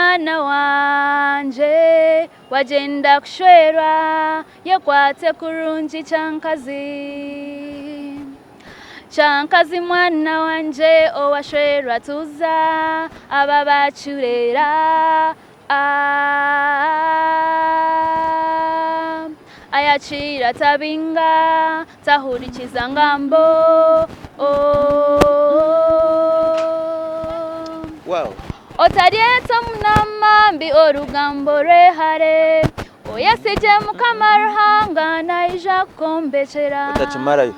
mwana wangye wagyenda kushwerwa yekwatse kurungi kyankazi. Kyankazi mwana wangye owashwerwa tuza aba bacureera aah Ayakiira tabinga tahurikiza ngambo ooh Wow. Otaryeta omunama mbi orugambo rwehare Oyesigye Mukama Ruhanga naija kukwombekyera. Otakimarayo.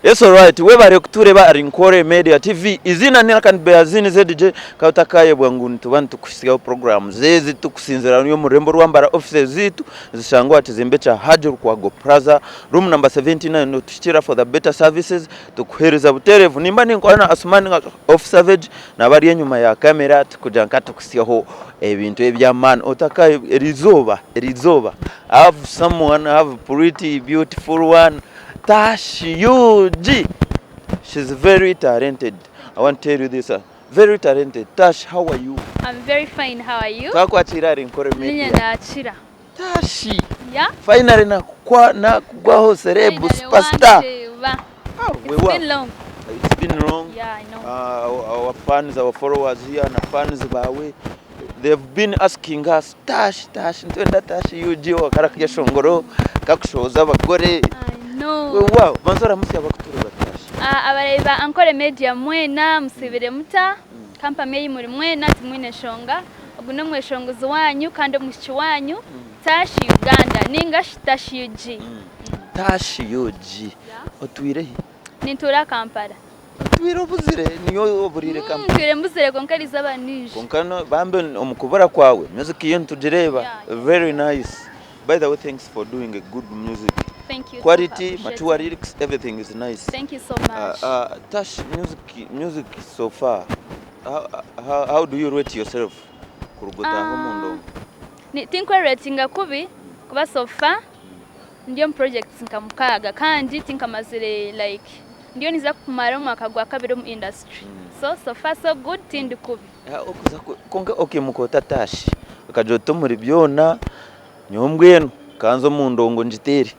Yes alright webare kutureba ahari Nkore Media TV iziina ni Akan Beazini ZJ kandi otakayebwa ngu nituba nitukuhitsyaho programs ezi tukusinzira omu rurembo rwa Mbara offices ziitu zishangwa aha kizimbe kya Hajji Lukwago Plaza room number 79 nituhikira for the better services tukuhereza buterevu nimba ninkora na Asuman of Savage naba ari enyuma ya camera tukugira nka tukuhitsyaho ebintu eby'amaani otakayebwa erizooba erizooba I have someone I have pretty beautiful one Tash UG she's very talented I want to tell you this very talented Tash how are you? I'm very fine how are you? Twakwakira ahari Nkore Ninye Media. nakira. Tash Yeah. finally nakukwa nakugwaho celeb Finally superstar. wandeeba. Ah, It's wewa. been long. It's been long. Yeah, I know. Our fans, our followers here na fans bawe they've been asking us Tash Tash nitwenda Tash UG owakara keshongoro kakushohoza abagore. I know. Wewa banza oramutsye abakutureeba Tash. Ah, abareebi ba Ankole Media mwena musiibire muta? Kampamye ei muri mwena timwine nshonga. Ogu n'omweshongozi waanyu kandi omwishiki waanyu Tash Uganda ninga shi Tash UG. Tash UG otwire hi? Nintuura Kampala. Otwire obuzire niyo oburiire Kampala. Ntwire mbuzire kwonka erizooba niija. Kwonka bambe omu kubura kwawe music yo nitugireeba very nice. By the way thanks for doing a good music. Thank you. Quality, mature lyrics, everything is nice. Thank you so much. Tash music, music so far how, how, how do you rate yourself kuruga otaaha omu ndongo? Tinkweretinga kubi kuba so far ndi omu projects nka mukaaga kandi tinkamazire like ndiyo ninza kumara omwaka gwa kabiri omu industry so so far so good tindi kubi. Kwonka okaimuka ota Tash okagira oti omuri byona nyowe mbwenu kanze omu ndongo ngiteere?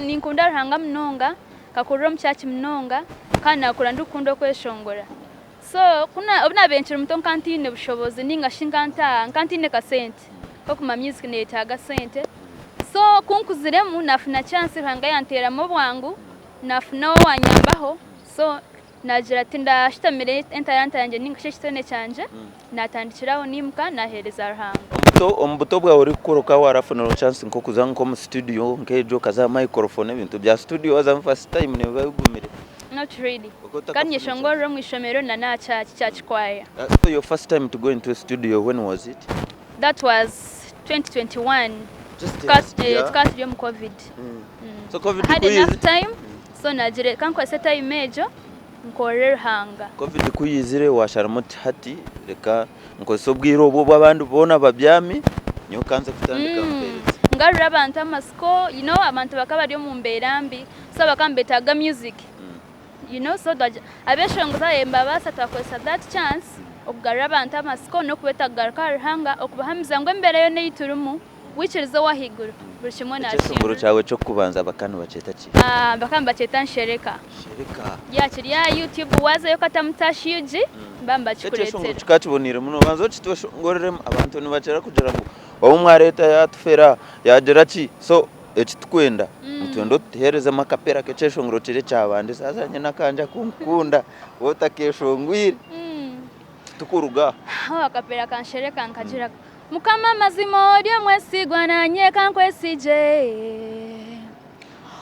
Ninkunda Ruhanga munonga, nkakurira omu church munonga kandi nakura ndikukunda okweshongora. So ku obu naabaire nkiri muto nkaba ntaine bushobozi nainga shi nkaba ntaine kasente k'okuguma music neeyetaaga sente. So ku nkuziremu naafuna chance Ruhanga yanteeramu obwangu, naafuna owaanyambaho so naagira ati ndashutamire entaranta yangye nainga shi ekitone kyangye, naatandikira aho naimuka naaheereza Ruhanga. Omu buto bwawe orikukura okaba waarafunire chance nk'okuza nk'omu studio nk'egyo okaza aha microphone ebintu bya studio waazamu first time nibiba bigumire? Not really. Kandi nyeshongorera omu ishomero na n'aha church, church choir. So your first time to go into a studio when was it? That was 2021. Just last year. Tukaba turi omu covid. So covid I had ku enough time so nagira reka nkozese time egyo nkorere Ruhanga. Covid ku yaizire washaramu oti hati reka nkozese obwire obu obu abandi boona babyami nyowe kanze kutandika mpeereze. Ngarure abantu amatsiko, you know abantu bakaba bari omu mbeera mbi so bakaba nibetaaga music you know so abeshongozi ababaire nibabaasa twakozesa that chance okugarura abantu amatsiko n'okubeeta kugaruka ahari Ruhanga okubahamiza ngu embeera yoona ei turimu waikiriza ow'ahaiguru buri kimwe Ekyeshongoro naakihindura. kyawe ky'okubanza bakaba nibakyeta ki? Bakaba nibakyeta Nshereka. Shereka. Yeah kiri aha YouTube waazayo okatamu Tash UG nibaba Ekyeshongoro nibakikureetera. kikaba kiboneire muno banza okitweshongoreremu abantu nibakira kugira ngu obumwe areeta yaatufera yaagira ki so eki turikwenda nitwenda otuheerezemu akapera k'ekyeshongoro kiri ekyabandize haza nyine akangye aku nkukunda waaba otakeshongwire titukuruga aha. Aho akapera ka Nshereka nikagira Mukama mazima ori omwesigwa nanye kankwesigye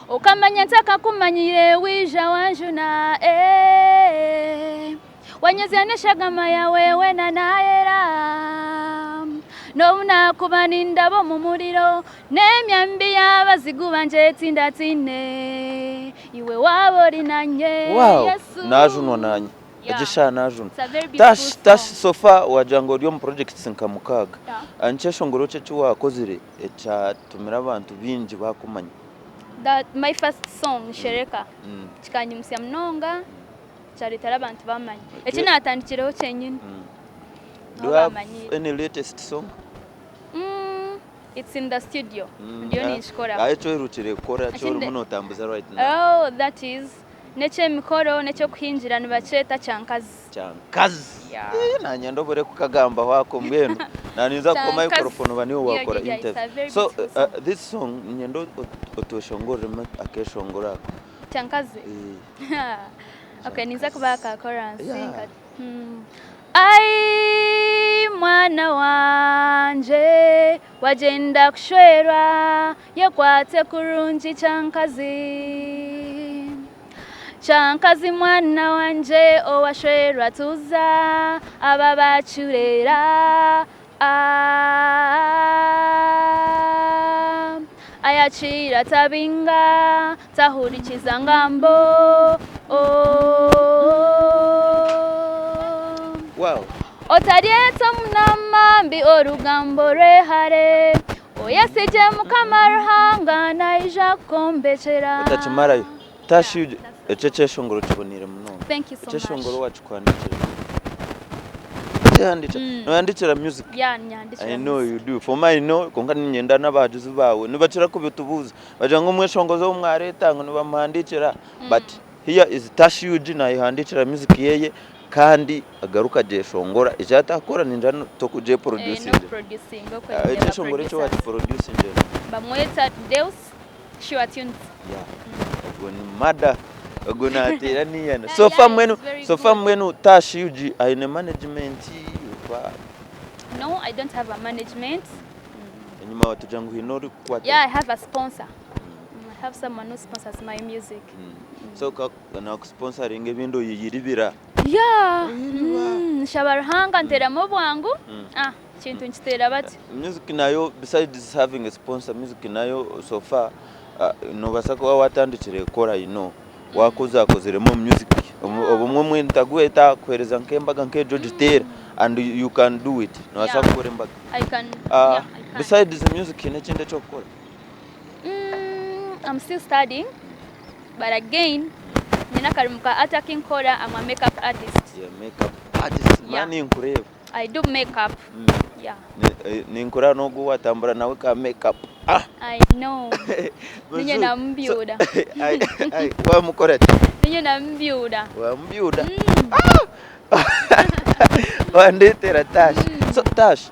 Okamanya ntakakumanyire waija wanjuna eh. Wanyozya n'eshagama yaawe weena naayera N'obu naakuba nindaba omu muriro N'emyambi y'abazigu bangye tindatiine Iwe waaba ori naanye Wow! Yesu Naajunwa naanye. Yeah. Egi eshaaha naajunwa. It's a very beautiful Tash, Tash song. so far waagira ngu ori omu projects nka mukaaga. Yeah. Ni kyeshongoro ki eki waakozire ekyatumire abantu baingi baakumanya? That my first song Shereka kikanyimutsya munonga. Kyareetera abantu baamanya. Eki naatandikireho kyenyini. Do you have any latest song? It's in the studio. Ndiyo ninkikoraho. Eki oherukire kukora eki orimu nootambuza right now? Oh, that is n'eky'emikoro n'eky'okuhingira nibakyeta Kyankazi. Kyankazi! Naanye ndobure kukagambaho ako mbwenu. Naninza kukuha microphone oba niiwe waakora interview. So this song niinyenda otweshongoreremu akeeshongoro ako. Kyankazi? Okay, ninza kubaha ka chorus. Yeah. Ai mwana wangye wagyenda kushwerwa yekwatse kurungi kyankazi Kyankazi mwana wangye owashwerwa tuza aba bacureera Ah, ayakiira tabinga tahurikiza ngambo oh. Wow. Otaryeta omunama mbi orugambo rwehare oyesigye Mukama Ruhanga naija kukwombekyera. Otakimarayo. Tashi ekyo ekyeshongoro kiboniire munonga. Thank you so much. Ekyeshongoro wakikuhandikira. Okihandikira. Noyandikira music. Yeah, nyandikira I know music. you do. For me I know kwonka niinyenda n'abahagizi baawe nibakira kubitubuuza. Bagira ngu omweshongozi ou mwareeta ngu nibamuhandiikira but here is Tash UG naayehandiikira music yeye kandi agaruka agyeshongora. Eki atakukora ningira t'okugyeproducingira. N'okuproducinga okwo Ekyeshongoro eki owakiproducingire? Bamweta Deus Sure tunes. Yeah. Ogwo ni mada. Ogwo nateera niyana. So far mbwenu, so far mbwenu Tash UG aine management oba? No, I don't have a management. Enyima watugira ngu haine orikukukwata. Yeah, I have a sponsor. I have someone who sponsors my music. So nakusponsoringa ebindi oyeyiribira. Yeah. Nshaba Ruhanga nteramu obwangu. Ah, Kintu nikiteera bati. Music nayo besides having a sponsor music nayo so far nobaasa kuba watandikire kukora you know wakozakoziremu omu music obumwe omuntu tagweta akuheereza nk'embaga nk'egyo ogiteera and you can do it nobaasa kukora embaga. I can, yeah, I can. Besides music haine ekindi eki orikukora? I'm still studying but again nyine akarimo ka art aku nkukora I'm a makeup artist. Yeah, makeup artist, man ninkureeba. I do makeup. Yeah. Ninkureba n'ogu watambura nawe ka makeup. Ah! I know. Ninye namubyuda. Wamukora ki? Ninye namubyuda. Wamubyuda? Ah! Wandetera Tash. So Tash,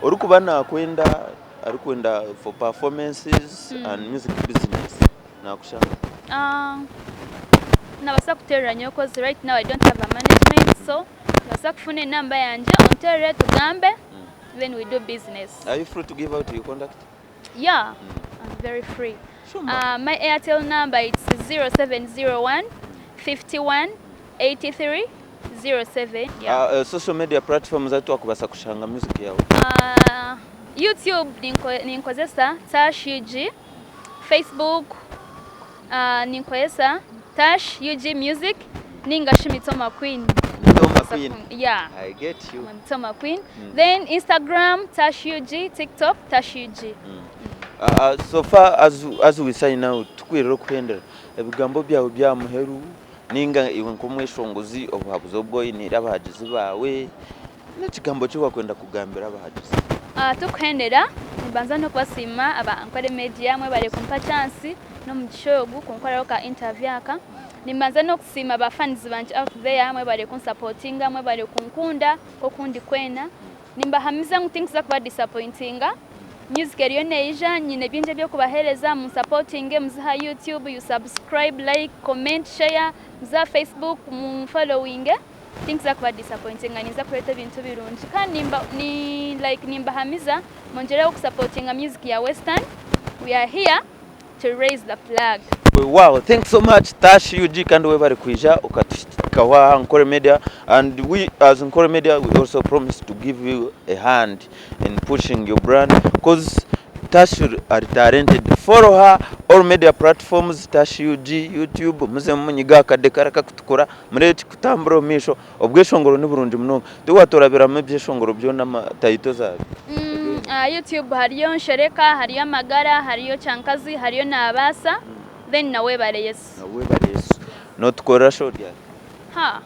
orikuba nakwenda arikwenda for performances and music business nakushanga. Nabasa kuterera nyowe coz right now I don't have a management so nobasa kufuna enamba yangye onterere tugambe then we do business. Are you free to give out your contact? Yeah, I'm very free. My Airtel number it's 0701 51 83 07. Yeah. Social media platforms ahu twakubasa kushanga music yawe? YouTube ninkozesa Tash UG, Facebook ninkozesa Tash UG Music ninga shi Mitoma Queen. Mitoma Queen. Yeah. I get you. Mitoma Queen. Then Instagram Tash UG, TikTok Tash UG. So far as, as we sign out tukwirire okuhendera ebigambo byawe bya muheru ninga iwe nk'omweshongozi obuhabuzi obu oyiniire abahagizi baawe n'ekigambo ki wakwenda kugambira abahagizi. Tukuhendera nimbanza n'okubasiima aba Ankole Media mwebare kumpa chance n'omugisha ogu kunkoraho ka interview aka. Nimbanza n'okusiima ba fans bangye out there mwebare kunsapotinga mwebare kunkunda nk'oku ndi kwena. Nimbahamiza ngu tinkuza kuba disappointinga, music eriyo neija nyine bingi eby'okubaheereza munsapotinge muze aha YouTube you subscribe, like, comment, share, muze aha Facebook munfollowinge. Tinkuza kuba disappointinga ninza kureeta ebintu birungi kandi nimba ni like nimbahamiza mwongyereho kusapotinga music ya western we are here to raise the flag. Wow, thanks so much Tash UG kandi webare kwija okatuhikaho aha Nkore Media and we as Nkore Media we also promise to give you a hand in pushing your brand cause Tash ari talented follow her all media platforms Tash UG YouTube muze mumunyiga akade kari kakutukura mureebe ekikutambura omu maisho obweshongoro ni burungi munonga tiwaturabiramu ebyeshongoro byona ama title zabyo. Aha YouTube hariyo Nshereka, hariyo Amagara, hariyo Kyankazi, hariyo Nabaasa then na Webare Yesu. Na Webare Yesu. Notukorera show ryari? Ha!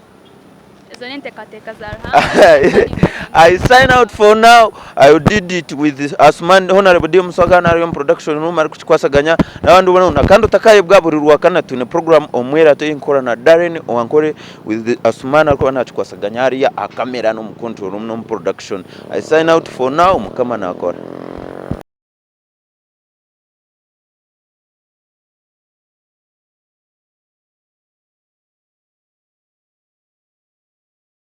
Ezo n'enteekateeka za Ruhanga. I sign out for now. I did it with Asuman Honorable D Muswaga na Arion Production Room ari kukikwasaganya n'abandi bona kandi otakayebwa buri rwakana twine program omwera tweyinkora na Darren Owankore with Asuman arikuba nakikwasaganya hariya aha camera n'omu control room n'omu production. I sign out for now Mukama nakora.